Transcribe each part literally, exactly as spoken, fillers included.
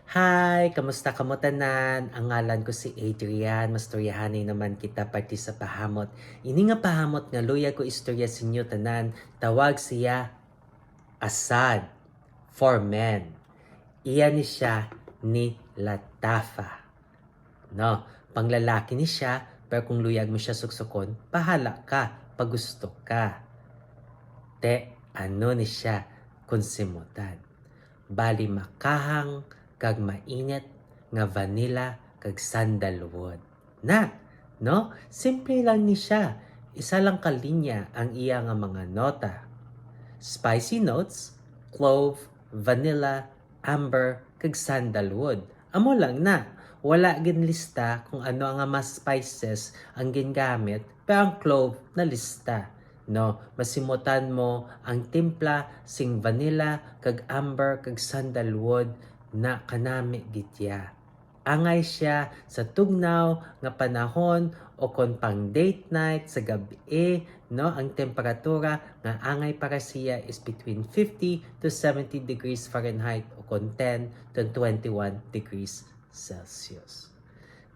Hi! Kamusta kamo tanan? Ang ngalan ko si Adrian. Mastoryahanay naman kita parte sa pahamot. Ini nga pahamot nga luyag ko istorya sa inyo tanan, tawag siya Asad for Men. Iya ni siya ni Latafa. No, panglalaki ni siya, pero kung luyag mo siya suksukon, bahala ka, pagusto ka. Te, ano ni siya kung simutan? Bali makahang kag mainit nga vanilla kag sandalwood. Na, no? Simple lang ni siya. Isa lang ka linya ang iya nga mga nota. Spicy notes, clove, vanilla, amber, kag sandalwood. Amo lang na. Wala ginlista kung ano ang mga spices ang gingamit, pero ang clove nalista. No, masimutan mo ang timpla sing vanilla kag amber kag sandalwood, na kanami gid ya. Angay siya sa tugnaw nga panahon o kon pang date night sa gabi, no, ang temperatura nga angay para siya is between fifty to seventy degrees Fahrenheit o kon ten to twenty-one degrees Celsius.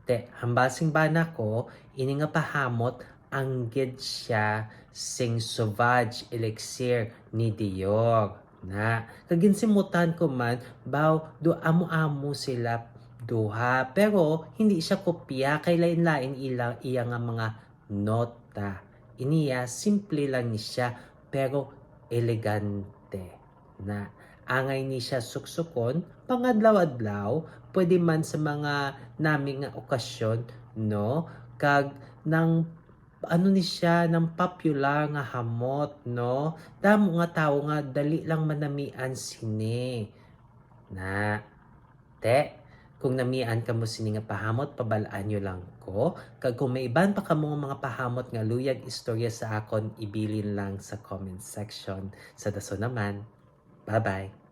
Te, hambal sing bana ko, ini nga pahamot anggid siya sing Sauvage Elixir ni Dior. Na, kag ginsimutan ko man, baw, do amo-amo sila duha, pero hindi siya kopya, kay lain-lain ila, iya nga mga nota. Iniya, simple lang ni siya, pero elegante. Na, angay ni siya suksukon, pangadlaw-adlaw, pwede man sa mga nami nga okasyon, no? Kag nang, ano ni siya, nang popular nga hamot, no? Damo nga tawo nga dali lang manamian sini. Na, te, kung namian kamo sini nga pahamot, pabal-an nyo lang ko. Kag kung may iban pa kamo nga mga pahamot nga luyag istorya sa akon, ibilin lang sa comment section. Sa dason naman. Bye-bye.